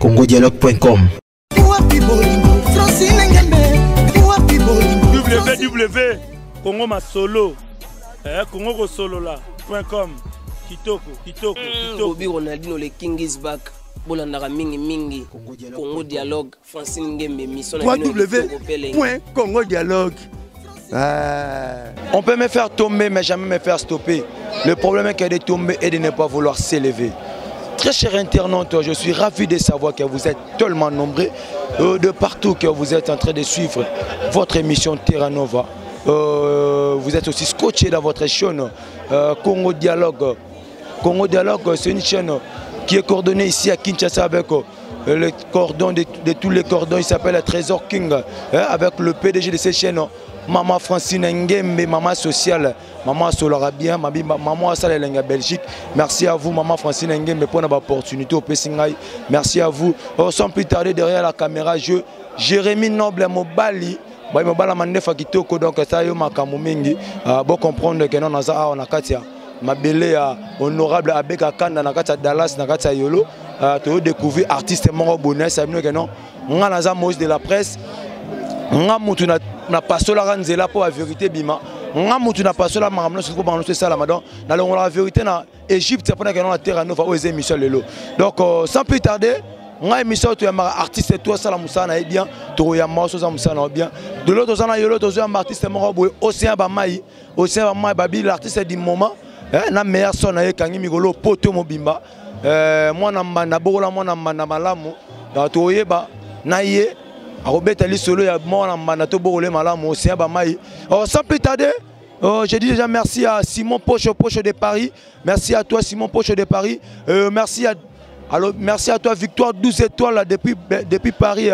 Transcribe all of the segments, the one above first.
congodialogue.com. Www Congo Masolo eh, Congo kosolola.com kitoko kitoko kitoko. Bobby Ronaldinho le king is back. Bolandaka mingi mingi Congo Dialogue, Francine Ngembe mission na bino ya kitoko pe elengi. www.congodialogue. On peut me faire tomber, mais jamais me faire stopper. Le problème est que de tomber et de ne pas vouloir s'élever. Très chers internautes, je suis ravi de savoir que vous êtes tellement nombreux de partout que vous êtes en train de suivre votre émission Terra Nova. Vous êtes aussi scotché dans votre chaîne Congo Dialogue. Congo Dialogue, c'est une chaîne qui est coordonnée ici à Kinshasa avec le cordon de tous les cordons. Il s'appelle Trésor King, hein, avec le PDG de cette chaîne, Maman Francine Ngembe, maman sociale, maman Solara bien, maman Asala Belgique. Merci à vous, maman Francine Ngembe, pour l'opportunité au Pessingaï. Merci à vous. Oh, sans plus tarder, derrière la caméra, je, Jérémy Noble Mobali. Bah, Mobala Mandefa Kitoko, donc ça yo makambo mingi. Bon comprendre que non, naza awa na kati ya mabele ya honorable Abeka Kanda na kati ya Dallas, na kati ya Yolo. To découvrir artiste moko bonnet, ça veut dire que non, nga naza Moïse de la presse. Nga mutu na pasola nzela pour la vérité bima. Nga mutu na pasola makambo nyonso po bango nyonso esalama. Donc, na longola la vérité na Égypte pour que non la Terra Nova oyo eza émission lelo. Donc, sans plus tarder, nga émission to ya mara artiste toi sala musala na ye bien, to ya mara so musala na bien. De l'autre toza na yolo tozo ya artiste moko boye Océan Bamayi, Océan Bamayi babi l'artiste du moment, hein, na meilleur son na ye kangi mikolo poto mobimba. Mwana mbanda bokola mwana mbanda malamu. Donc toyeba na ye akobeta lisolo ya mwana mbanda to bokole malamu Océan Bamayi. Oh, sans plus tarder, oh, je dis déjà merci à Simon Pocho, Pocho de Paris. Merci à toi Simon Pocho de Paris. Merci à, alors, merci à toi Victoire 12 étoiles là, depuis Paris.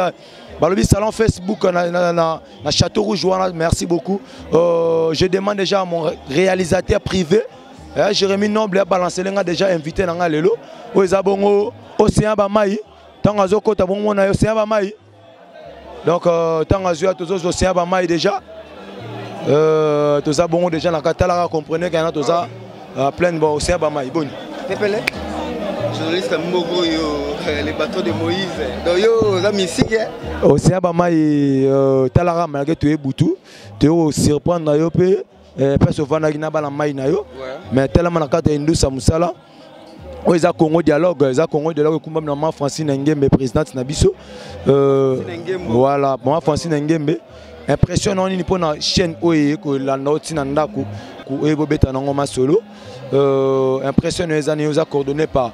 Balobi salon Facebook na Château Rouge wana, merci beaucoup. Je demande déjà à mon réalisateur privé, hein, Jérémy Noble a balancé les gars déjà invité na nga lelo. Oyo eza bongo Océan Bamayi. Tango azokota bongo na Océan Bamayi. Donc, tango azwa tozo Océan Bamayi déjà. Toza bongo déjà na katala comprenez que na toza plein bon Océan Bamayi boni. Pepele. Journaliste Mbogo yo, les bateaux de Moïse. Donc yo za musique hein. Océan Bamayi, talara malgré tu es boutou, tu es surprendre yo pe parce que vanda na bana mai na yo. Mais tellement na kata indusa musala. Oyo eza Congo Dialogue, eza Congo Dialogue ekumba na maman Francine Ngembe, présidente na biso. Francine Ngembe. Voilà, maman Francine Ngembe. Impression nini pona chaîne oyo ko landa oti na ndako, ko oyo bobeta nango masolo. Impression eza ni oza coordonné par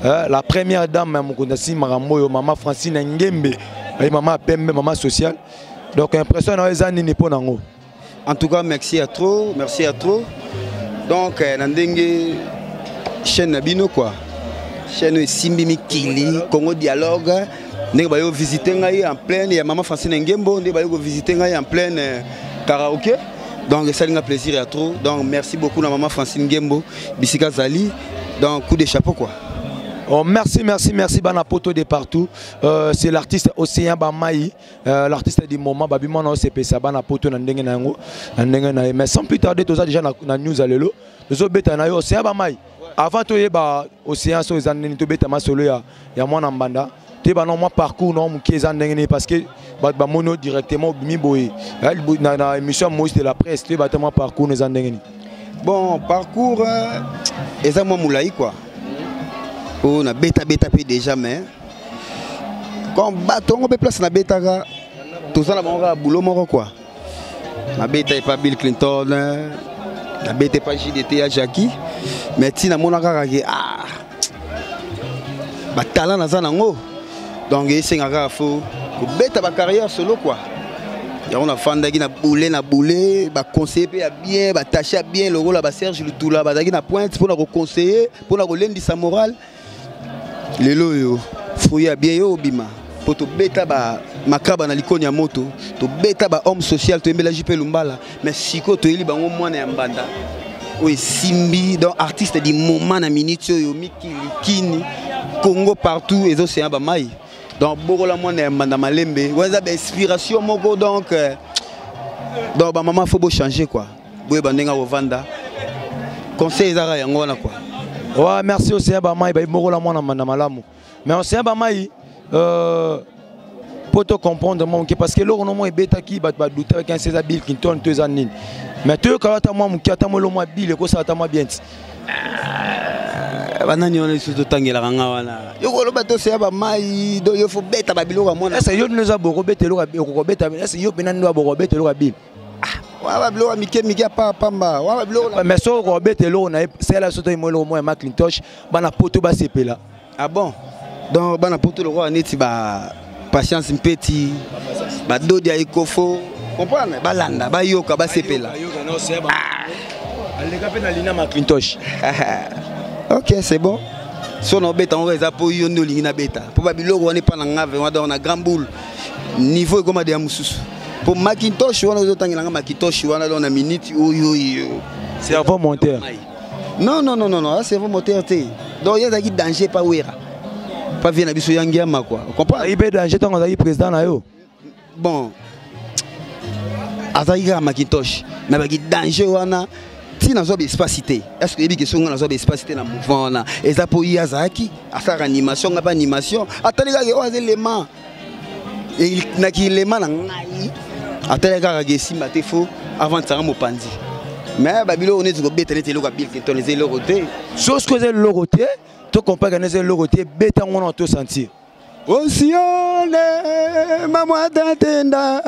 la première dame ya mokonzi si makambo oyo, maman Francine Ngembe, ay maman Pembe, maman sociale. Donc impression na eza nini pona ngo? En tout cas, merci à trop, merci à trop. Donc na ndenge chaîne na bino quoi. Chaîne esimbi mikili, Congo Dialogue. Ndenge bayo visiter ngai en pleine ya maman Francine Ngembo, ndenge bayo visiter ngai en pleine karaoké. Donc ça nga plaisir à trop. Donc merci beaucoup na maman Francine Ngembo, bisika Zali. Donc coup de chapeau quoi. Oh, merci, merci, merci bana poto de partout. C'est l'artiste Océan Bamayi, l'artiste du moment babi mwana OCP sa bana poto na ndenge na yango, na ndenge na ye. Mais sans plus tarder toza déjà na news à lelo. Tozo beta na yo Océan Bamayi. Avant toyeba Océan so eza ndenge tobeta masolo ya mwana mbanda. Toyeba non moi parcours non moke eza ndenge nini parce que bato bamoni directement obimi boye. Eh, na émission Moïse de la presse, toyeba te moi parcours eza ndenge nini. Bon, parcours eza mwa molai quoi. Oh, na beta beta pe déjà mais quand bato ngo pe place na betaka toza na bango kaka boulot moko quoi. Na beta epa Bill Clinton, na beta epa JDT ya Jackie, mais ti na mona kaka ke, ah, ba talent naza nango. Donc esenga kaka fo kobeta ba carrière solo quoi. Yango nafandaki na boule na boule, ba conseiller pe ya bien, ba taché ya bien lokola ba Serge Lutula bazalaki na pointe mpona ko conseiller, mpona kolendisa moral. Lelo oyo fruit ya bien yo obima po tobeta ba makaba na likoni ya moto, tobeta ba homme social, toyembela JP Lumbala, mais sikoyo toyeli bango mwana ya mbanda oyo esimbi, donc artiste du moment na minute oyo mikili kini Congo partout ezoseya ba mai. Donc bokola mwana ya mbanda malembe wana eza ba inspiration moko. Donc ba mama faut bo changer quoi, boyeba ndenge akovanda, conseil ezaka yango wana quoi. Ouais, merci Océan Bamayi, ba bokola mwana mbanda malamu. Mais Océan Bamayi, Po to comprendre mwa moke, parce que eloko no mwa ebetaki, bato badutaki ansi eza Bill Clinton to eza nini, mais toyokaka ata mwa moke, ata mwa elo mwa Bill ekosala ata mwa bien ti. Banani wana lisusu totangelaka nga wana? Yo koloba toseya bamai, do yo fo beta babiloko ya mwana. Ese yo nde oza bokobeta eloko, okokobeta? Ese yo mpena nde bokobeta eloko ya Bill? Wana babiloko ya mike mike ya pamba, wana babiloko. Mais soki okobeta eloko na ye, sala so toyimo eloko moko ya Maclintosh, bana poto basepela. Ah bon, donc bana poto lokola neti ba Patience Mpeti, badodi ya ekofo, comprendre, balanda, bayoka, basepela. Aleka mpe na lina Maclintosh. Ok, c'est bon. So na obeta yango, eza mpo yo nde olingi nabeta, mpo babiloko wana epa na nga vraiment. Donc na grand boule, niveau ekoma deya mosusu, mpo Macintosh wana ozotangela nga, Macintosh wana, donc na minute oyo oyo. Cerveau monteur. Non, non, non, non, non, cerveau moteur te. Donc ye azalaki danger pa Wera, pa vie na biso ya ngiama quoi, comprendre. Azalaki mpe danger ntango azalaki président na yo? Bon, azalaki kaka Macintosh, mais baki danger wana ntina nazwa baespace te. Est ce que oyebi ke soki nga nazwa baespace te na mouvement wana, eza mpo ye azalaki asalaka animation, nga mpe animation, atali kaka oyo aza elema na kilema na ngai, atali kaka ke esimba te, fo avantisanga mopanzi. Mais babiloko neti kobeta neti eloko ya Bill Clinton, eza eloko te. Soki eza eloko te, to comprendre eza eloko te, beta yango wana to sentir. Osione mamwatatenda,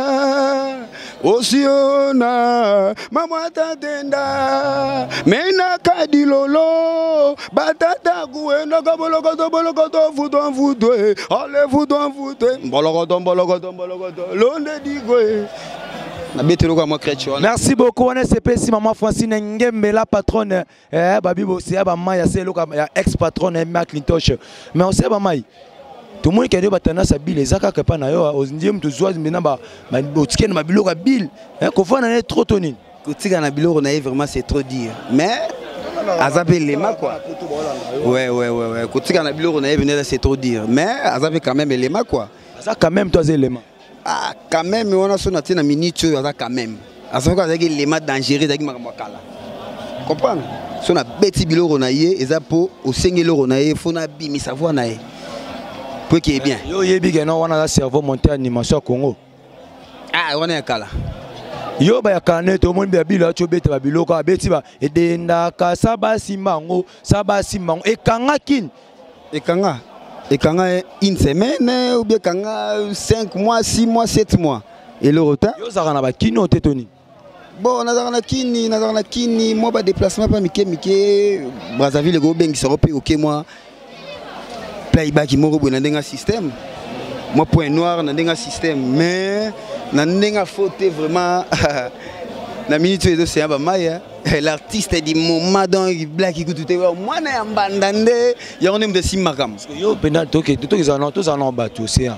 osiona mamwatatenda, mena kadilolo batata kuendaka bolokoto bolokoto, futwa mfutwe, ale futwa mfutwe, mbolokoto mbolokoto mbolokoto, londe dikwe, nabeti eloko ya mwa crèche wana. Merci beaucoup. Wana esepesi mama Francine Ngembe, la patronne. Babi boseya bamai, ase eloko ya ex patronne Maclintosh, mais oseya bamai, tomoni kende batendance ya Bill eza kaka epai na yo. Ndie moto ozwa mena otikeli na babiloko ya Bill, kofanda na ye trop to nini? Kotika na biloko na ye, vraiment, c'est trop dire, mais aza mpe elema quoi. Ouais, kotika na biloko na ye veneza, c'est trop dire, mais aza mpe quand même elema quoi. Aza quand même to aza elema? Ah, quand même wana, so natie na minute oyo, aza quand même, azalaki, azalaki elema dangereux, ezalaki makambo ya kala, comprendre. So nabeti biloko na ye, eza mpo osengi eloko na ye, fo nabimisa voi na ye po ekeye bien. Yo oyebi ke no wana aza cerveau monté animation ya Congo. Ah, wana ya kala. Yo bayakala nete omoni babilo ati obeta babiloko, abeti ba edendaka sa basimba yango, sa basimba yango, ekanga kini. Ekanga, ekanga une semaine ou bien ekanga 5 mois, 6 mois, 7 mois, eloko ta. Yo ozalaka na bakino te to nini? Bon, nazalaka na kini, nazalaka na kini, mwa badéplacement mpa mike mike, Brazzaville ekobengisako mpe oke mwa playback moko boye na ndenge ya système, mwa point noir na ndenge ya système, mais na ndenge ya faux te. Vraiment, na minute oyo ezoseya bamai, l'artiste du moment, donc Blaki kutu te, mwana ya mbanda nde yango nde moto esimbi makambo. Yo mpena tokezala, tozala na bato océan.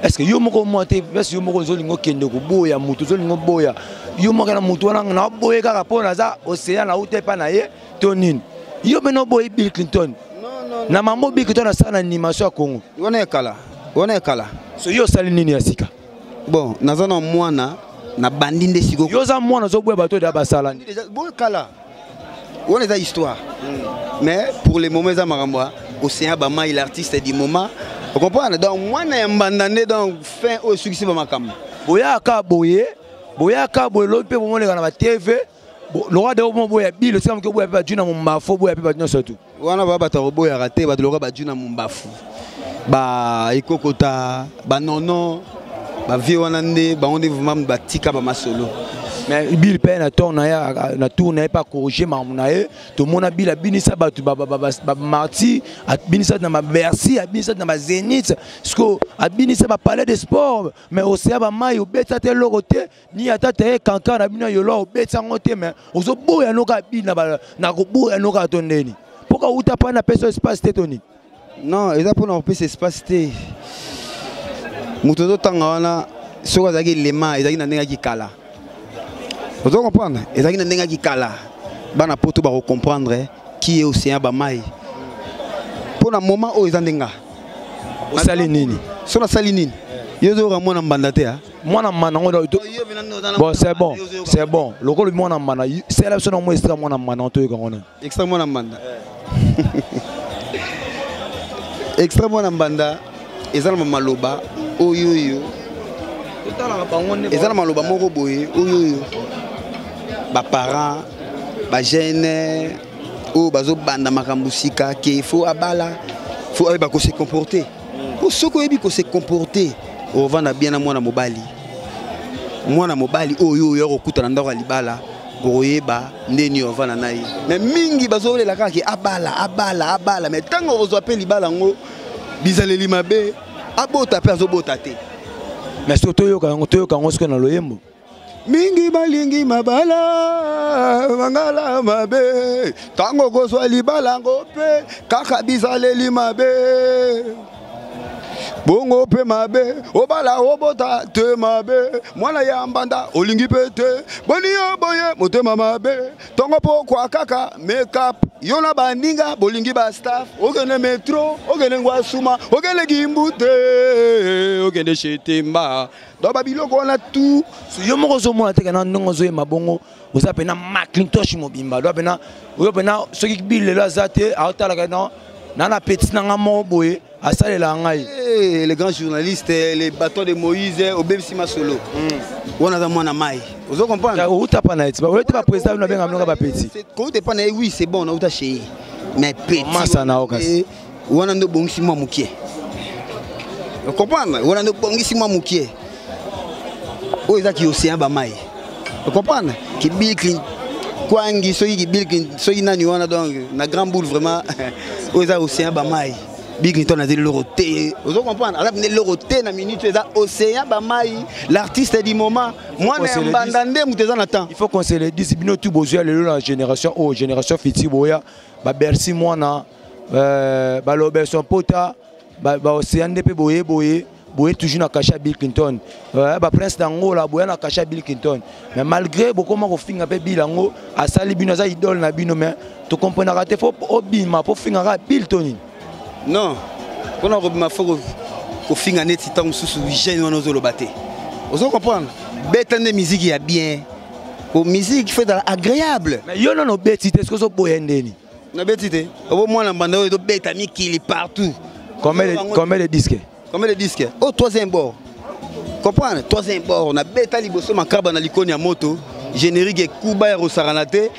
Est ce que yo moko mwa te place, yo moko ozolinga okende koboya motu, ozolinga oboya yo moko na motu wana, naboye kaka mpo naza océan, nauta epa na ye to nini? Yo mpena oboyi Bill Clinton na mambo Bill Clinton asala na animation ya Congo. Wana ya kala, wana ya kala. So yo osali nini ya sika? Bon, naza na mwana, na bandi nde sikoyo. Yo oza mwana, ozoboya bato oyo basala. Boye kala wana eza histoire, mais pour le moment eza makambo ya océan bamai, l'artiste du moment, ocomprendre. Donc mwana ya mbanda nde, donc fin oyo esukisi bamakambo. Boyaka boye, boyaka boye, lobi mpe bomoneka na batv lokola de omo boya bilo esika moke, boya mpe baju na mombafu, boya mpe bato nyonso tu. Wana baa bato akoboyaka te, bato lokola baju na mombafu, ba ekokota, banono, bavie wana nde bango nde vraiment batika bamasolo. Mais Bill mpe na tour na ye, na tour na ye mpe acorrige makambo na ye. Tomona Bill abinisa bato bamarti, abinisa na babercy, abinisa na bazénith, siko abinisa bapalais de sport, mais oseya bamai obeta te eloko te, ni ata te kanka na bino yolo obeti yango te, mais ozoboya noka Bill na koboya noka to ndeni mpoka uta mpa na pesa espace te to nini? Non, eza mpona kopesa espace te. Moto ozotanga wana, soki azalaki elema, ezalaki na ndenge yaki kala, ozo comprendre, ezalaki na ndenge yaki kala. Bana poto bakocomprendre qui est océan bamai. Mpo na moment oyo eza ndenge Osali nini? So nasali nini? Yo ozoyoka mwana mbanda te? Mwana mbanda ngo, bon, c'est bon, c'est bon. Lokolo mwana mbanda, sela biso na mwa esika mwana mbanda, toyoka ngo na Extra mwana mbanda, extra mwana mbanda. Eza na maloba oyo oyo eza na maloba moko boye oyo oyo baparent, bajeune oyo bazobanda makambo sika ke faut abala, faut ayeba kose comporter. Po soki oyebi kose comporter, ovanda bien na mwana mobali. Mwana mobali oyo oyo akokutana ndako ya libala, okoyeba ndeni ovanda na ye. Mais mingi bazolela kaka ke abala, abala, abala, mais ntango okozwa mpe libala yango, bizaleli mabe, abota mpe azobota te. Mais soki toyoka yango, toyoka yango soki na loyembo. Mingi balingi mabala mangala mabe, ntango kozwa libala yango mpe kaka bizaleli mabe, bongo mpe mabe, obala obota te mabe, mwana ya mbanda olingi mpe te, boni yo boye motema mabe, ntongo mpo kwa kaka makeup, yo na baninga bolingi ba staff, okende metro, okende ngwasuma, okende kimbute, okende shetemba. Donc babiloko wana tout. Yo moko ozomona te kana ndenge ozoyemba bongo, oza mpena Macintosh mobimba. Do mpena oyo mpena soki bilelo aza te, aotalaka non na petit na nga moko boye asalelaka ngai. Hey, les grands journalistes, les bâtons de Moïse, obebisi masolo. Wana aza mwana mai. Ozo comprendre? Outa pa na ye, oyo te baprésident bino abenga bino bapeti. Kouta pa na ye, oui, c'est bon, nauta chez ye. Mais petit. Masa na yo kasi. Wana nde obongisi mwa mokie. Comprendre? Wana nde obongisi mwa mokie. Oyo ezaki océan ba mai. Comprendre? Ki Bill Clinton kwangi soki ki Bill Clinton soki nani wana, donc na grand boule vraiment oyo eza océan ba mai. Bill Clinton azali eloko te. Ozo comprendre? Aza pene eloko te na minute, eza océan ba mai, l'artiste du moment. Mwana ya mbanda nde moto eza na temps. Il faut qu'on se le dise, bino tout bozwa lelo na génération oyo, génération future boya ba Bercy mwana, balobeso mpota baocéan nde mpe boye boye boye toujours na cachet Bill Clinton, baprince d'Angola boya na cachet Bill Clinton. Mais malgré bokoma kofinga mpe Bill yango asali bino, aza idole na bino, mais tokomprenaka te, faut obima mpo fingaka Bill to nini? Non, mpona kobima faut kofinga neti ntango mosusu jeune wana ozoloba te. Ozo comprendre? Beta nde musique ya bien. Po musique faut ezala agréable. Mais yo nano obeti te, soki ozoboya ndeni? Nabeti te. Obo mwana mbanda oyo ezobeta mikili partout. Combien de disques? Combien de disques? Oh, troisième bord. Comprendre? Troisième bord. Nabeta liboso makaba na likoni ya moto. Générique ekuba ya kosakana te.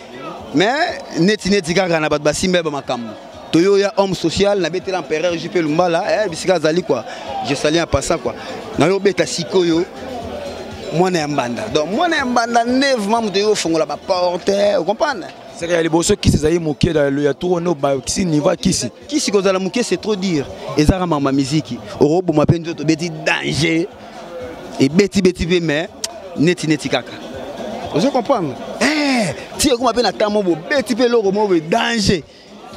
Mais neti neti kaka na bato basimba ya bamakambo. Toyo ya homme social, nabetela empereur JP Lumbala, bisika azali quoi. Je salue en passant quoi. Na yo beta sikoyo mwana ya mbanda. Donc mwana ya mbanda nde vraiment moto yo fongola ba porte, vous comprenez? Saka ya liboso kisi ezali moke ya tour no ba kisi niveau ya kisi. Kisi kozala moke, c'est trop dire. Ezaka mama musique. Oroboma pe nzoto beti danger. Et beti beti pe mais neti neti kaka. Ozo comprendre? Ti ekoma pe na tamo bo beti pe loko mo be danger.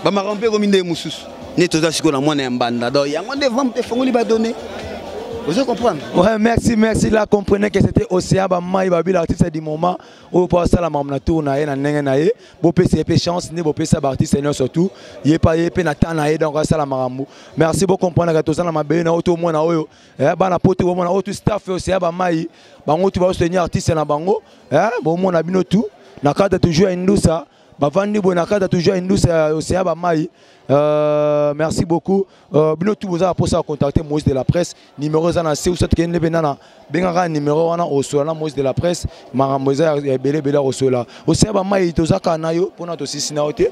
Ba makambo pe komi nde mususu. Neti oza sikoyo na mwana ya mbanda. Donc yango nde vraiment te fongoli ba donner. Vous comprenez? Ouais, merci, merci. Là, comprenez que c'était Océan Bamaï Babi, l'artiste du moment. Oyo po asala makambo na tour na ye na ndenge na ye, bopesa ye mpe chance nde bopesa baartiste nyonso surtout ye pa ye mpe na temps na ye, donc asala makambo. Merci, bocomprendre ka toza na mabele na oyo tomona oyo, bana poto bomona oyo tu staff oyo Océan Bamaï bango tu baosoutenir artiste na bango, bomona bino tout na cadre toujours ya Indusa bavandi boye na cadre toujours ya Indusa ya Océan Bamaï. Merci beaucoup. Bino tout boza posa contacter Moïse de la presse, numéro eza na se ou soit kende be nana bengaka numéro wana osola na Moïse de la presse, makambo eza ya ebele ebele osola. Océan Bamaï tozaka na yo pona tosisi na yo te.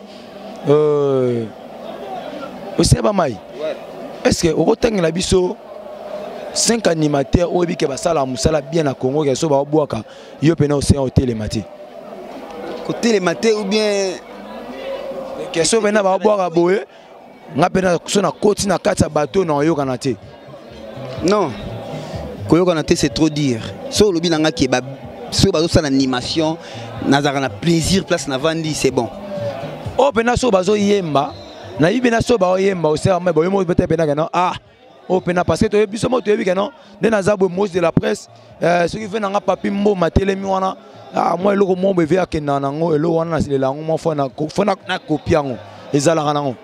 Océan Bamaï, est-ce que okotangela biso 5 animateurs oyo bike basala musala bien na Congo ke so ba bwaka yo pena Océan otelema te? Kotelema te ou bien keso pena ba bwaka boye nga pena so na koti na kati ya bateau na oyokana te. Non, koyokana te, c'est trop dire. So olobi na nga ke ba so bazosala animation, nazalaka na plaisir place na vandi, c'est bon. Oyo pena so bazoyemba, nayebi pena so baoyemba Océan Bamaï boye moko peut-être pena ke non, ah oyo pena parce que toyebi biso moko toyebi ke non nde naza boye Moïse de la presse, soki ve nanga papi mboma telemi wana, ah moi eloko moko boye ve akendaka nango eloko wana naselela yango mwa fo na kopie yango ezalaka nango.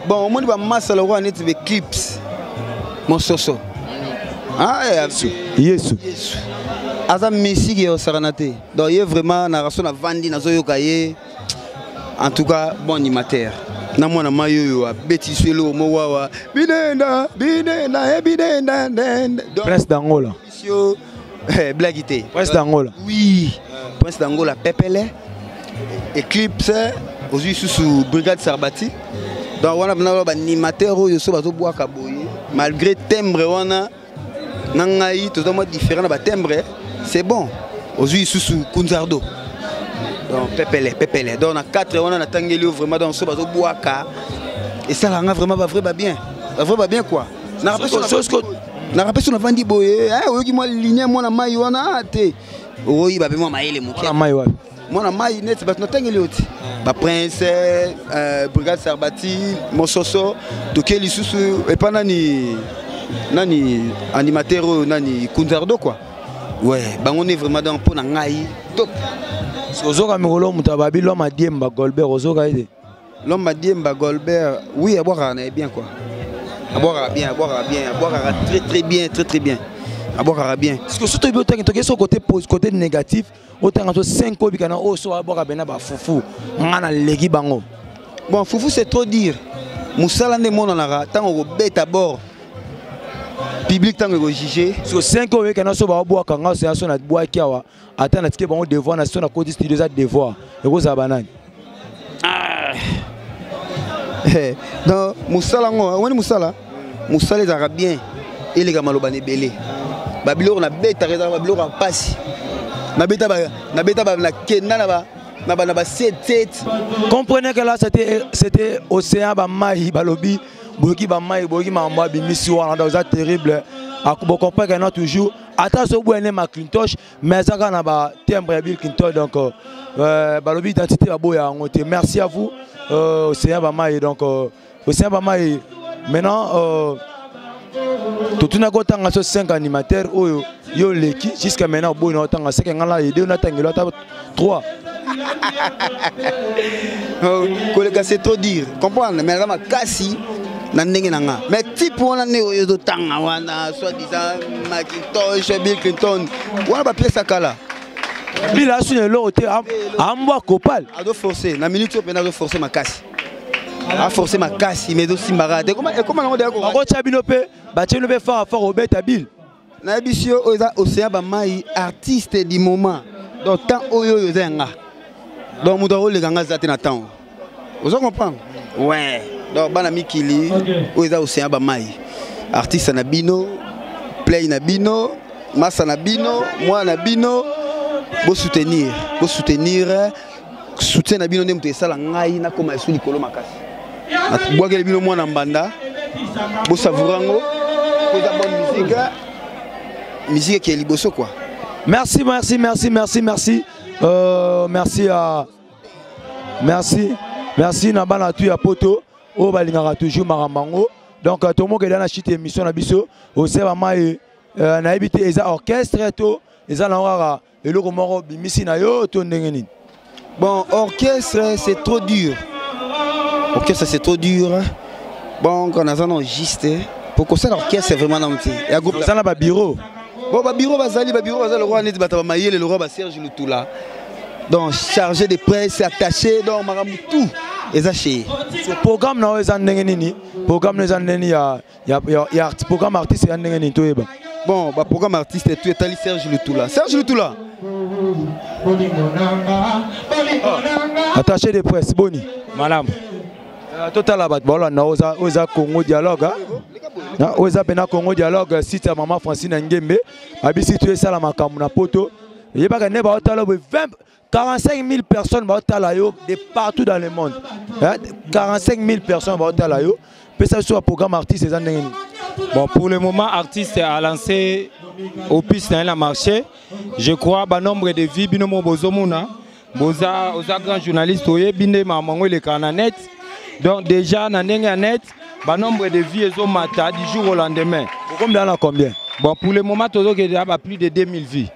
Bon, omoni ba masa lokola neti ba clips mososo. Ah, Yesu. Yesu. Yesu. Aza musique ya osakana te. Donc ye vraiment na raso na vandi nazoyoka ye. En tout cas, bon animateur. Na mwana mai oyo abeti biso eloko moko awa binenda binenda e binenda ndende. Prince d'Angola. Biso eh, blague te. Prince d'Angola. Oui, Prince d'Angola pepele. Eclipse ozwi susu Brigade Sarbati. Donc wana bana ba animateur oyo so bazobwaka boye malgré timbre wana na ngai toza mwa différent na ba timbre, c'est bon. Ozwi susu Kunzardo. Donc pepele pepele. Donc na 4 wana natangeli yo vraiment donc so bazobwaka esalaka nga vraiment ba vrai ba bien. Ba vrai ba bien quoi. Na rappelle so navandi boye, oyoki mwa ligne mwana mai wana te. Oyoyi ba mwa mayele moke. Mwana mai wapi? Mwana mai net bato natangeli yo ti. Ba prince, Brigade Sarbati, Mososo, toke lisusu epa nani nani animateur oyo nani Kunzardo quoi. Ouais, bango ne vraiment donc pona ngai top. Ozoka mikolo moto ababi l'homme adiemba Golbert ozoka ete. L'homme adiemba Golbert, oui, abwakaka na ye bien quoi. Abwakaka bien, abwakaka bien, abwakaka très très bien, très très bien. Abwakaka bien. Parce que surtout otangi toke so côté côté négatif, otanga so 5 obika na oyo so abwaka bena ba fufu. Nga na leki bango. Bon, fufu c'est trop dire. Musala nde monanaka tango kobeta bord. Public tango ko juger. So 5 oyo kana so ba bwaka nga so so na bwaki awa ata na tike bango devoir na so na koti studio za devoir. Ekozala banani? Ah. Donc musala ngo, wani musala? Musala ezalaka bien. Eleka maloba na ebele. Ba biloko na beta ezalaka ba biloko ya pasi. Na beta ba na beta ba na kenda na ba na ba na ba 7 7. Comprenez que là c'était océan ba mai balobi boyoki ba mai boyoki mambo abimisi wana donc ça terrible. Bo comprendre que non toujours ata so boye ne Macintosh mais ça kana ba timbre ya Bill Clinton donc balobi identité ba boya yango te. Merci à vous océan ba mai donc océan ba mai maintenant totuna ko tanga so 5 animateurs oyo yo leki jusqu'à maintenant boye na tanga 5 ngala aider na tangelo ata 3. Koleka c'est trop dire comprendre mais ma kasi na ndenge na nga mais type wana ne oyo totanga wana soit disant Macintosh Bill Clinton wana ba pièce akala Bill asu ne lo te ambwa kopal ado forcer na minute oyo pena ado forcer makasi a forcer makasi mais do simbara te comment comment nango de ko akotia bino pe ba tie bino pe fort fort obeta Bill na yebisi yo oyo eza océan ba mai artiste du moment donc temps oyo oyo eza yanga donc moto akoleka nga aza te na temps ozo comprendre ouais donc bana mikili oyo eza océan ba mai artiste na bino play na bino massa na bino mwana na bino bo soutenir bo soutenir soutien na bino nde moto esala ngai nakoma esu likolo makasi bwakele bino mwana mbanda bo savourer yango po eza bonne musique musique ekeye liboso quoi. Merci, merci, merci, merci, merci. Merci à merci, merci na bana tu ya poto oyo balingaka toujours makambo. Donc tout le monde qui est dans la chute émission na biso oseba mai na yebi te eza orchestre to eza na kaka eloko moko bimisi na yo to ndenge nini. Bon, orchestre c'est trop dur. Orchestre c'est trop dur. Bon, quand on a un juste pour que ça l'orchestre c'est vraiment non petit. Ya groupe ça na ba bureau. Bon, ba bureau bazali, ba bureau bazali le roi neti bata ba mayele le roi ba Serge Lutula. Donc chargé de presse, attaché donc makambo tout eza chez. So programme na eza ndenge nini? Programme na eza ndenge ya ya ya programme artiste ya ndenge nini toyeba. Bon, ba programme artiste tout etali Serge Lutula. Serge Lutula. Attaché de presse boni. Madame. Total abat bola na oza oza Congo dialogue hein. Na oza pena Congo dialogue site ya maman Francine Ngembe abisi tu esala makambo na poto. Yebaka ne ba otala bo 20 45 000 personnes ba otala yo de partout dans le monde. Hein? 45 000 personnes ba otala yo. Pesa sur programme artiste eza ndenge nini? Bon, pour le moment artiste a lancé au piste dans la marché. Je crois ba nombre de vies bino mo bozomuna. Boza oza grand journaliste oyebi nde mamango eleka na net. Donc déjà na ndenge ya net ba nombre de vies ezo mata du jour au lendemain. Comme dans combien? Bon, pour le moment tozo ke ba plus de 2000 vies.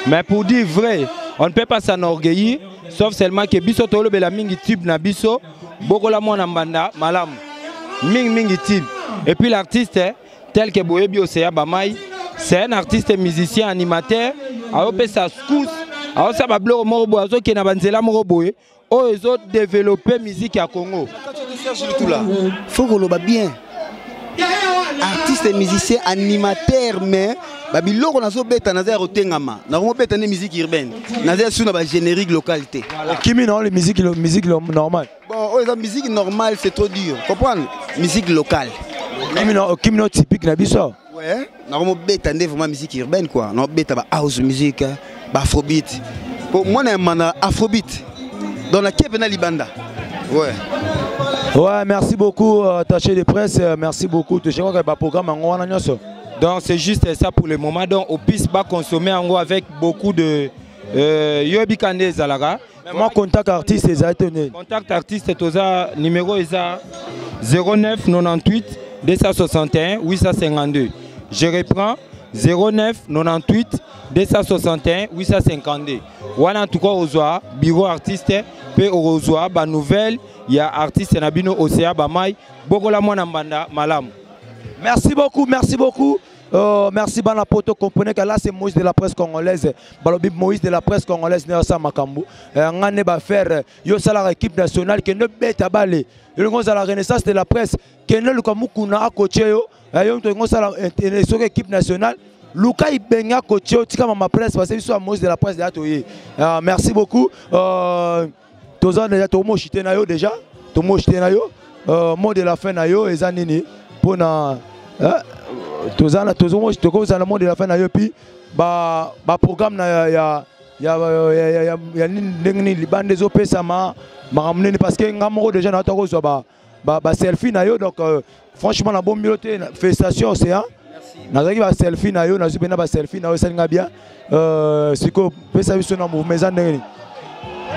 Mais pour dire vrai, on ne peut pas s'enorgueillir sauf seulement que biso tolobela mingi type na biso bokola mwana mbanda malamu. Mingi mingi type. Et puis l'artiste tel que Boyebi Océan Bamai, c'est un artiste musicien animateur, a opé sa secousse, a osa ba bloko moko boye, azo kena ba nzela moko boye, oyo ezo développer musique ya Congo. Serge Lutula faut koloba bien, artiste, musicien, animateur, mais babiloko nazobeta, naza ya kotengama, nakomobeta nde musique urbaine, naza su na bagénérique local te. Okimi na le musique normale. Bon, oyo eza musique normale, c'est trop dur comprendre musique locale. Okimi na typique na biso. Ouais, nakomobeta nde vraiment musique urbaine quoi, naobeta ba house music, ba afrobeat, po mwana ya mana afrobeat, donc nakie mpe na libanda, ouais. Ouais, merci beaucoup, attaché de presse, merci beaucoup. Je crois que le programme en wana nyonso. Donc c'est juste ça pour le moment. Donc au piste va consommer en gros avec beaucoup de yobi kande ezalaka. Mais moi, contact artiste ezali te nini? Contact artiste, toza numéro eza 09 98 261 852. Je reprends, 09 98 261 852. Wana en tout cas ozwa bureau artiste mpe okozwa banouvelle ya artiste na bino Océan Bamai, bokola mwana mbanda malamu. Merci beaucoup, merci beaucoup. Merci Bana Poto, comprenez que là c'est Moïse de la presse congolaise. Balobi Moïse de la presse congolaise ne sa makambo. Ngane ba faire yo sala équipe nationale que ne beta balé. Yo ngoza la renaissance de la presse que ne luka mukuna a coacher yo. Yo to ngoza la équipe nationale. Luka ibenga coacher yo tika mama presse parce que biso Moïse de la presse de atoye. Merci beaucoup. Toza déjà to mo chité na yo déjà. To mo chité na yo. Mot de la fin na yo eza nini pona tozana tozomo tokozana mot de la fin na yo, puis ba programme na ya nini, ndenge nini libanda ezopesama, makambo nini, parce que nga moko déjà na tokozwa ba selfie na yo. Donc franchement nabombi yo te, félicitations Océan, nazalaki ba selfie na yo, nazwi mpena ba selfie na yo, esalinga bien. Sikoyo pesa biso na mouvement eza ndenge nini?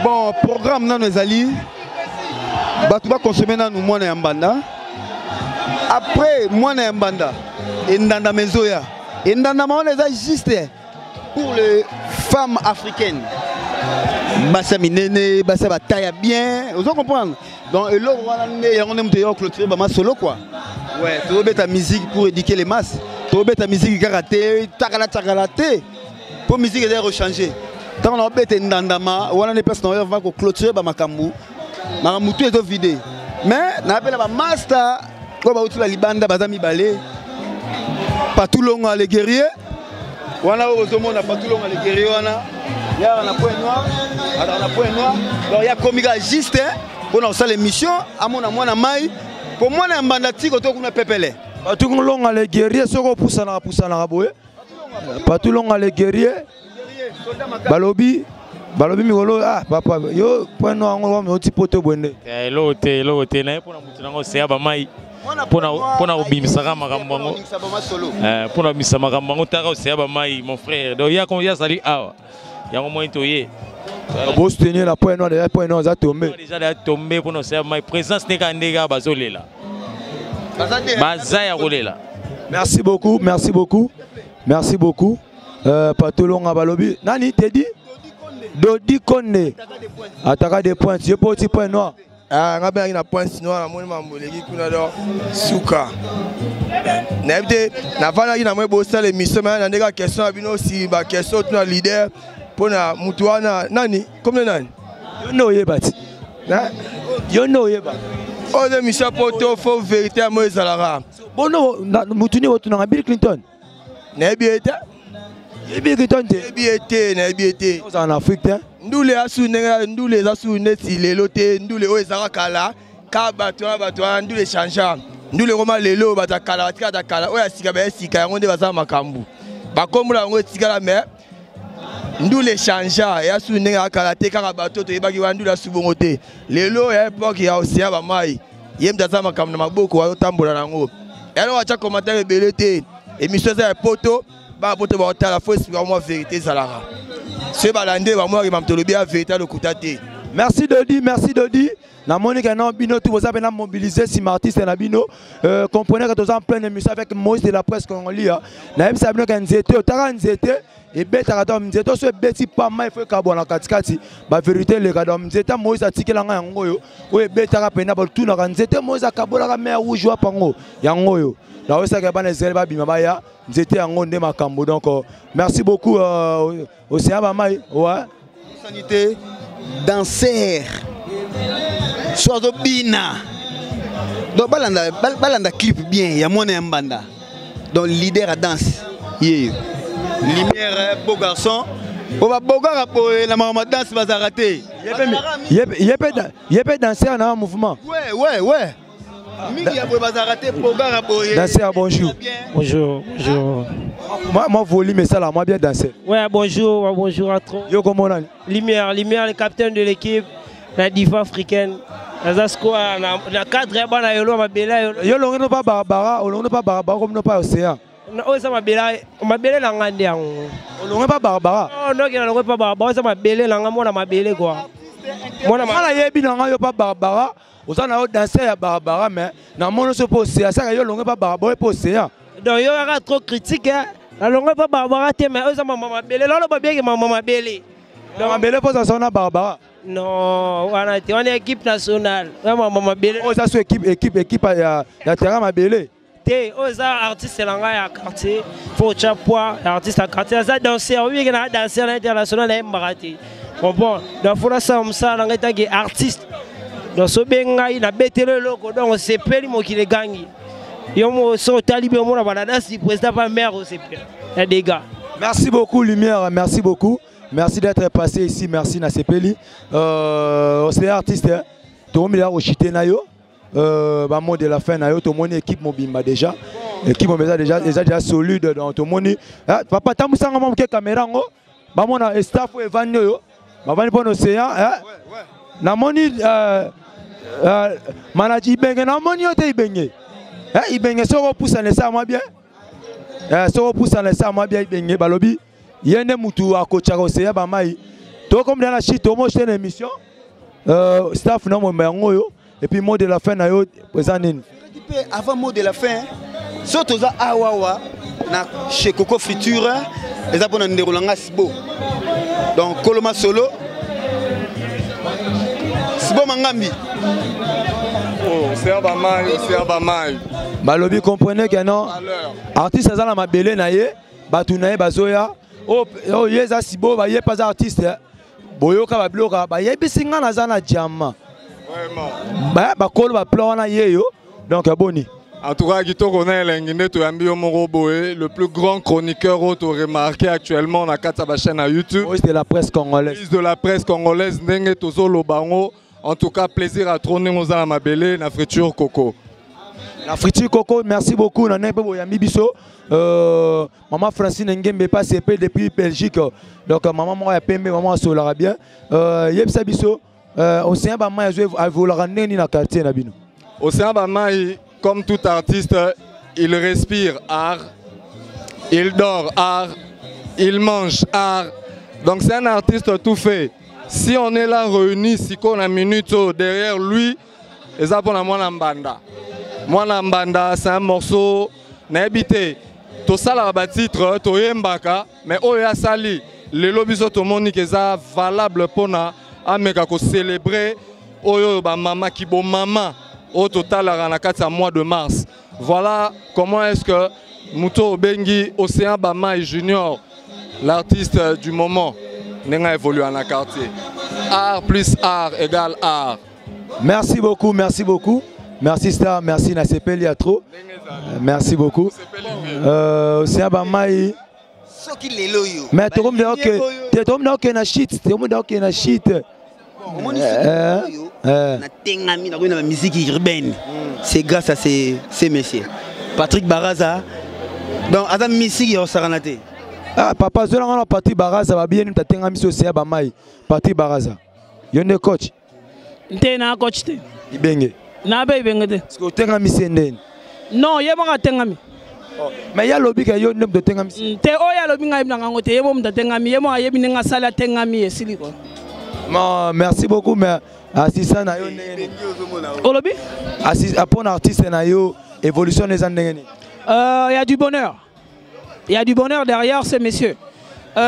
Bon, programme nano ezali bato bakonsome nanu mwana ya mbanda. Après mwana ya mbanda, endandama ezoya. Endandama wana eza juste pour les femmes africaines, basi ya minene, basi ya bataille ya bien, ozo comprendre. Donc eloko wana nde yango nde moto eya clôturer bamasolo quoi. Ouais, tozobeta musique pour éduquer les masses, tozobeta musique kaka te takala takala te, mpo musique eza rechange. Ntango naobeta endandama wana nde place na va koclôturer bamakambo, makambo tu ezovide. Mais nayapela bamaster oyo bauti ba libanda, baza mibale, Patulonga le guerrier wana oyo ozomona, Patulonga le guerrier wana yaka na Point Noir, azala na Point Noir. Donc ya komi kaka juste mpona kosala émission, amona mwana mai, mpo mwana ya mbanda tiko to kuna pepele. Patulonga le guerrier, soki opusanaka pusanaka boye, Patulonga le guerrier, balobi mikolo, ah papa, yo Point Noir yango wami oti poto boye nde. Eloko te, eloko te, naye mpona motu nango Océan Bamai, mpona kobimisaka makambo yango, mpona kobimisa makambo yango. Taka Océan Bamai, mon frère, donc ya azali awa, yango moi toye. Bosoutenir la Point Noir déjà, Point Noir aza tombe. Déjà ya tombe mpona Océan Bamai, présence nde kaka nde kaka bazolela, baza ya kolela. Merci beaucoup, merci beaucoup, merci beaucoup. Patolonga, balobi nani tedi Dodi Konde, ataka des pointes, yo po ti Point Noir. Ah, nga mpe na Pointe Noire, namoni mambo eleki kuna. Donc suka nayebi te, navandaki na moi bosala émission me na ndenge question na bino si baquestion tuna leader mpona mutu wana nani komne nani. Yo nde oyeba ti, yo nde oyeba. Oyo émission poto, faut vérité ya mo ezalaka. Bono mutu nini otunanga? Bill Clinton? Nayebi ye te. Yebi Clinton te? Nayebi ye te, nayebi ye te. Ozala na Afrique te. Ndule asu ndenge ndule eza su neti lelo te. Ndule oyo ezalaka kala ka bato wana, bato wana, ndule echangea, ndule ekoma lelo. Bato ya kala batikala kala, oyo ya sika baya sika, yango nde baza makambo bakombola yango etikala. Mais ndule echangea, eya su ndenge ya kala te. Kaka bato toyebaki wana, ndule asu bongo te lelo. Ya époque ya Océan Bamai, ye moto aza makambo na maboko, azotambola nango. Eloko atya commentaire ebele te. Émission eza ya poto, bana poto baotala, faut expliquer mwa vérité ezalaka. Soki balande bamonaki mamu tolobi ya vérité, alokuta te. Merci Dodi, merci Dodi. Namoni ke non, bino tout boza pena mobiliser nsima artiste na bino. Comprenez que toza en pleine émission avec Moïse de la presse congolais. Nayebisa bino ke nzete otaka, nzete ebetaka to nzete so ebeti pama, ifo ekabwa na katikati, bavérité eleka. Donc nzete Moïse atikelanga yango oyo, oyo ebetaka mpena, batunaka nzete Moïse akabolaka mer Rouge wapango, yango oyo naosaka bana Israel babima baya nzete yango nde makambo. Donc merci beaucoup, Océan Bamai, ouais. Sanité danser so azobina. Donc balanda balanda clip bien ya mwana ya mbanda. Donc leader à danse ye lumière beau garçon. Po ba bogara boye na makambo ya danse bazalaka te. Ye mpe danser na mouvement. Ouais. Mingi ya boye bazalaka te bogara boye. Danser bonjour. Bonjour, bonjour. Moi, volume ça moi bien danser. Ouais, bonjour, bonjour à trop. Yo comment on Lumière, Lumière, le capitaine de l'équipe, la diva africaine. Naza sikoyo na cadre ya bana yolo mabele yolo. Yo longi no pa Barbara, olongi no pa Barbara comme no pa océan. Oyo eza mabele, mabele na nga nde yango. Olongi pa Barbara. Oh non, na longi pa Barbara, eza mabele na nga mwana mabele quoi. Mwana mala yebi na nga yo pa Barbara, oza na yo danser ya Barbara mais na mono so po océan, saka yo longi pa Barbara po océan. Donc yo kaka trop critique hein. Na longi pa Barbara te mais oyo eza mama mabele. Lolo ba bien mama mabele. Donc mabele po za na Barbara. Non, wana te, wana équipe nationale. Wana mama mabele. Oyo eza so équipe équipe équipe ya ya terrain mabele. Te, oyo eza artiste na ngai ya quartier. Faut otya poids artiste ya quartier aza danser, oyebi ke na danser na international nayembaka te. Comprends? Donc faut nasala mosala na ngai tanke artiste. Donc so obengi ngai nabeteli eloko donc osepeli mokili egangi. Yo mo so otali be omona bananasi président pa mare osepela ya dégâts. Merci beaucoup Lumière, merci beaucoup. Merci d'être passé ici, merci Nasepeli. C'est artiste, hein. Tout le monde a na yo. Bah, mot de la fin na yo, tout le monde équipe mobimba déjà. Équipe mobimba déjà, déjà déjà solide dans tout le monde. Ah, papa tamusanga mo ke caméra ngo. Ba mona staff evandi yo. Ba vandi pour océan, hein. Na moni manager Ibenge na moni yo te Ibenge. Hein, Ibenge soko poussa na ça moi bien. Soko poussa na ça moi bien Ibenge balobi. Yende mutu akochaka océan ba mai. To comme dans la chute, au moins une émission. Staff na mo yango yo et puis mot de la fin na yo eza nini? Avant mot de la fin, so toza awawa na chez Coco Future, eza pona ndeko na nga Sibo. Donc Koloma Solo Sibo Mangambi. Oh, c'est ba mai, c'est ba mai. Balobi comprenez que non. Artiste aza na mabele na ye, batu na ye bazoya. Oh, oh yeza Sibo ba ye pas artiste. Boyoka ba bloka ba yebisi nga naza na diamant. Vraiment. Ba ba kolo ba plan wana yeyo. Donc boni. En tout cas, Kitoko na elengi nde toyambi yo moko boye, le plus grand chroniqueur oyo to remarqué actuellement na kati ya ba chaîne ya YouTube. Voice de la presse congolaise. Voice de la presse congolaise ndenge tozoloba yango. En tout cas, plaisir à trop ndenge oza na mabele na friture coco. La friture coco, merci beaucoup. Na nembe boyambi biso. Maman Francine Ngembe passe épée depuis Belgique. Donc maman moi ya pembe, maman solara bien. Yebisa biso, océan ba mai azo evolera neni na quartier na bino. Océan ba mai, comme tout artiste, il respire art, il dort art, il mange art. Donc c'est un artiste tout fait. Si on est là réunis, si on a minute derrière lui, et ça pour la Mwana Mbanda. Mwana Mbanda, c'est un morceau naibité. Tout ça là, ba titre, to yembaka, mais oyo asali, lelo biso to moni ke za valable pona ameka ko célébrer oyo ba mama ki bo mama au total na kati ya mois de mars. Voilà comment est-ce que Muto Obengi Océan Bamaï Junior, l'artiste du moment, n'enga évolué en quartier. Art plus art égale art. Merci beaucoup, merci beaucoup. Merci Star, merci Nasepeli Atro. Merci beaucoup. Océan Bamaï. Soki lelo yo. Mais tu comprends que tu comprends que na shit, tu comprends que na shit. Omoni soki yo na tengami na na musique urbaine. C'est grâce à ces messieurs. Patrick Baraza. Donc aza musique yo sarana te. Ah papa zola ngana Patrick Baraza ba bien ta tengami so Océan Bamaï. Patrick Baraza. Yo ne coach. Nte na coach te. Ibenge. Na be ibenge te. Parce que tengami sendeni. Non, ye maka tengami. Oh. Mais ya lobi ka yo ne mto tengami. Te oya lobi ngai na ngango te ye mo mto tengami, ye mo ayebi ninga sala tengami esili ko. Non, merci beaucoup mais assistant na yo ndenge. Olobi? Assistant pour artiste na yo évolution eza ndenge ni. Y a du bonheur. Il y a du bonheur derrière ces messieurs.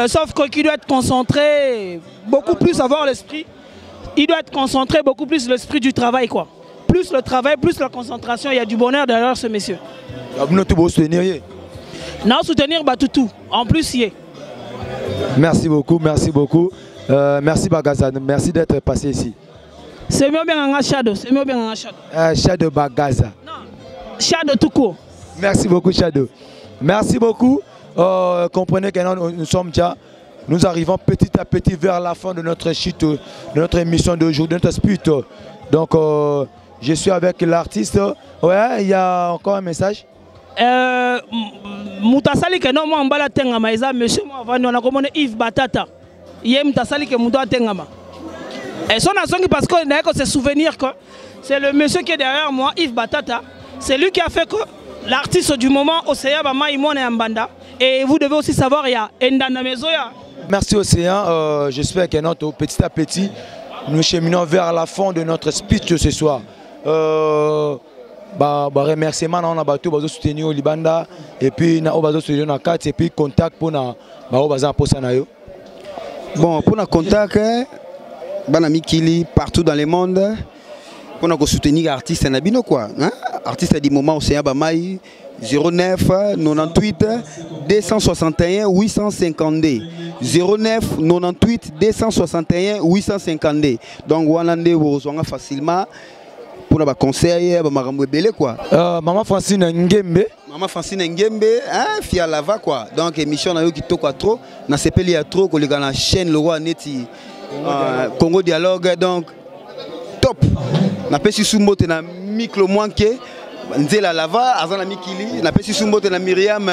Sauf que qui doit être concentré beaucoup plus avoir l'esprit. Il doit être concentré beaucoup plus l'esprit du travail quoi. Plus le travail, plus la concentration, il y a du bonheur derrière ce monsieur. Nous tout soutenir. Non, soutenir bah tout. En plus, y est. Merci beaucoup, merci beaucoup. Merci Bagaza, merci d'être passé ici. C'est mieux bien un Shadow, c'est mieux bien un Shadow. Shadow Bagaza. Non, Shadow tout court. Merci beaucoup Shadow. Merci beaucoup. Comprenez que nous sommes déjà, nous arrivons petit à petit vers la fin de notre chute, de notre émission d'aujourd'hui, de notre speech. Donc, je suis avec l'artiste. Ouais, il y a encore un message. Mutasali ke no mwa mbala tengama eza monsieur mwa vandi wana komona Yves Batata. Ye mutasali ke muto atengama. Et son azongi parce que naye ko se souvenir que c'est le monsieur qui est derrière moi, Yves Batata. C'est lui qui a fait que l'artiste du moment Océan Bama Imona ya Mbanda. Et vous devez aussi savoir il y a Endanda Mezoya. Merci Océan, j'espère que notre petit à petit nous cheminons vers la fin de notre speech de ce soir. Remerciement na bato bazo soutenir Libanda et puis na bazo soutenir na carte et puis contact pour na ba baza posa na yo. Bon, pour na contact bana mikili partout dans le monde pour na soutenir artiste na bino quoi, hein? Artiste du moment Océan Bamaï 09 98 261 852 09 98 261 852. Donc wana nde bozwanga facilement pour ba conseil ba makambo ebele quoi. Maman Francine Ngembe. Maman Francine Ngembe, hein, fia lava quoi. Donc émission na yo kitoko trop, na sepeli ya trop koleka na chaîne le roi neti Congo Dialogue donc top. Na pesi sumbote na Miklo Mwanke Nzela Lava azana mikili, na pesi sumbote na Myriam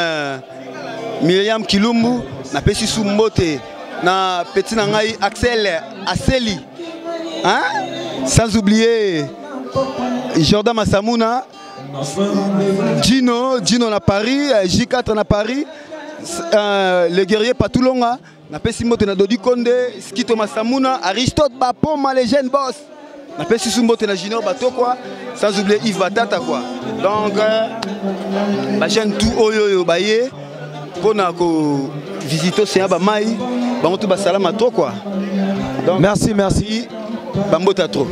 Myriam Kilumbu, na pesi sumbote na petit na ngai Axel Aseli. Hein? Sans oublier Jordan Massamuna, Gino na Paris, J4 na Paris, le guerrier Patulonga, na pesi mbote na Dodi Konde, Skito Massamuna, Aristote Bapoma, les jeunes boss. Na pesi mbote na Junior Bato quoi, sans oublier Yves Batata quoi. Donc ba jeune tout oyo yo baye pona ko visiter Océan Bamaï, bango tout ba salama trop quoi. Donc, merci, merci. Bambota trop.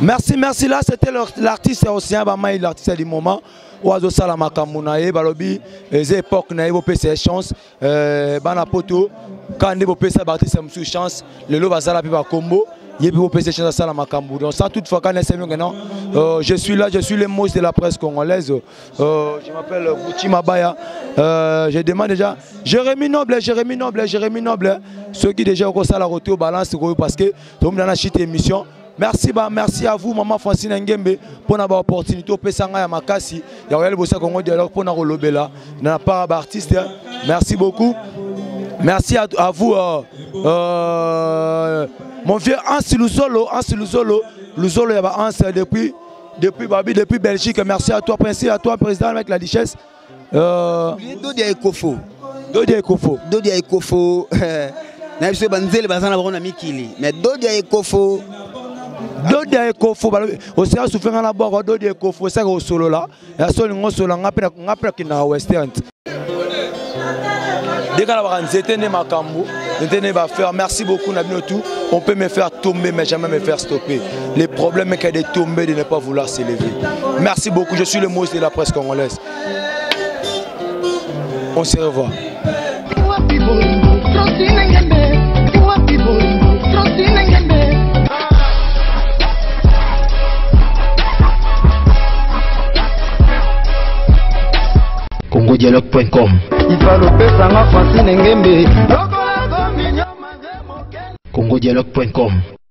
Merci, merci. Là, c'était l'artiste Océan Bamaï, l'artiste du moment. Oazo Salama Kamounaye, Balobi, les époques, naye, bopé ses chances. Bana poto, quand bopé sa artiste musu chance, le lot bazala pe ba combo. Yebi bopé ses chances à Salama Kambou. Donc, sans toutefois, quand on maintenant, je suis là, je suis le mot de la presse congolaise. Je m'appelle Gucci Mabaya. Je demande déjà Jérémy Noble, Jérémy Noble, Jérémy Noble. Ceux qui déjà ont ça la retour balance parce que tout le monde a chité émission. Merci, bah, merci à vous, Maman Francine Ngembe, pour avoir l'opportunité au Pesanga ya Makasi. Il y a le Congo Dialogue pour nous lobela. Dans la part artiste. Merci beaucoup. Merci à vous, mon vieux Hans Luzolo, Hans Luzolo, Luzolo, il y a Hans depuis Babi, depuis Belgique. Merci à toi, Prince, à toi, président avec la duchesse. Dodia Ekofo. Dodia Ekofo. Dodia Ekofo. Na biso banzele bazana bango na mikili. Mais Dodia Ekofo. Dodia Ekofo, balobi, océan souffert na bord, Dodia Ekofo, ça au solo là. Ya solo ngo solo nga pe ki na Western. Dès qu'on a nzete ne makambo, nzete ne va faire. Merci beaucoup na bino tout. On peut me faire tomber mais jamais me faire stopper. Le problème est qu'il y a de tomber de ne pas vouloir s'élever. Merci beaucoup, je suis le mot de la presse congolaise. On se revoit. Congodialogue point com. Congodialogue point com.